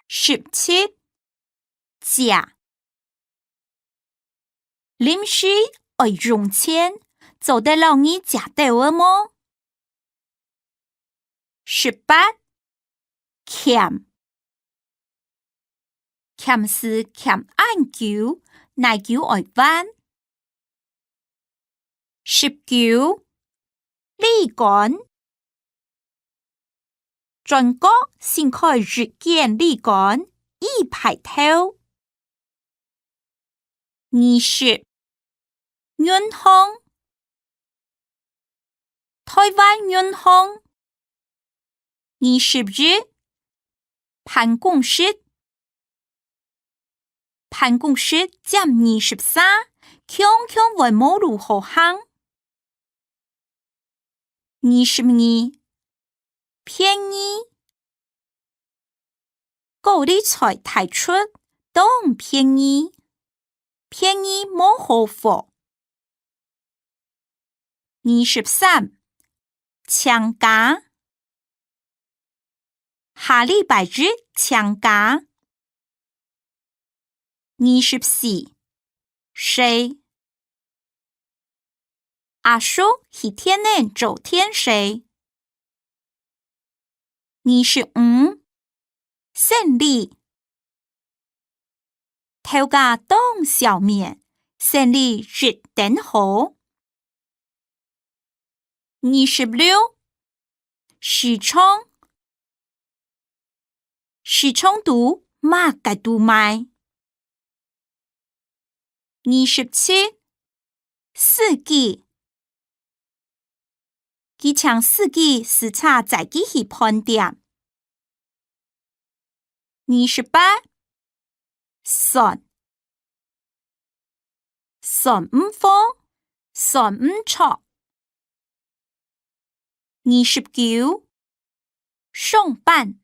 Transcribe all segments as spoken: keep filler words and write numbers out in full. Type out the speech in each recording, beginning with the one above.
十七，借。臨時愛用錢，做得摎你借兜仔無？十八，欠。欠時欠恁久，哪久愛還？十九，旅館。轉角新開一間旅館，已排頭。二十，銀行。 臺灣銀行。二十一，辦公室。辦公室佔二十三，強強會無路好行。二十二，便宜。 高麗菜大出，當便宜，便宜無好貨。二十三，請假。下禮拜日請假。二十四，稅。 阿叔去田裡做田稅。二十五，生理。頭家當笑面，生理一等好。二十六，市場。 市場肚麼个都賣。二十七，司機。佢請司機駛車載佢去飯店。二十八，算。 算毋好，算毋著。二十九，上班。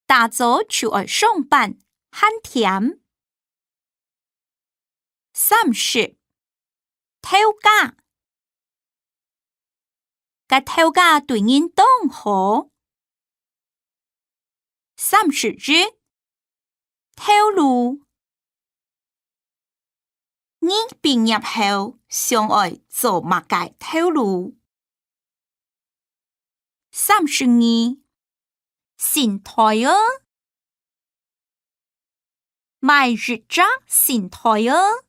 打早就愛上班，還悿。三十，頭家。 該頭家對人當好。三十一，頭路。你畢業後想愛做麼个頭路？三十二，新袋仔。 買一隻新袋仔。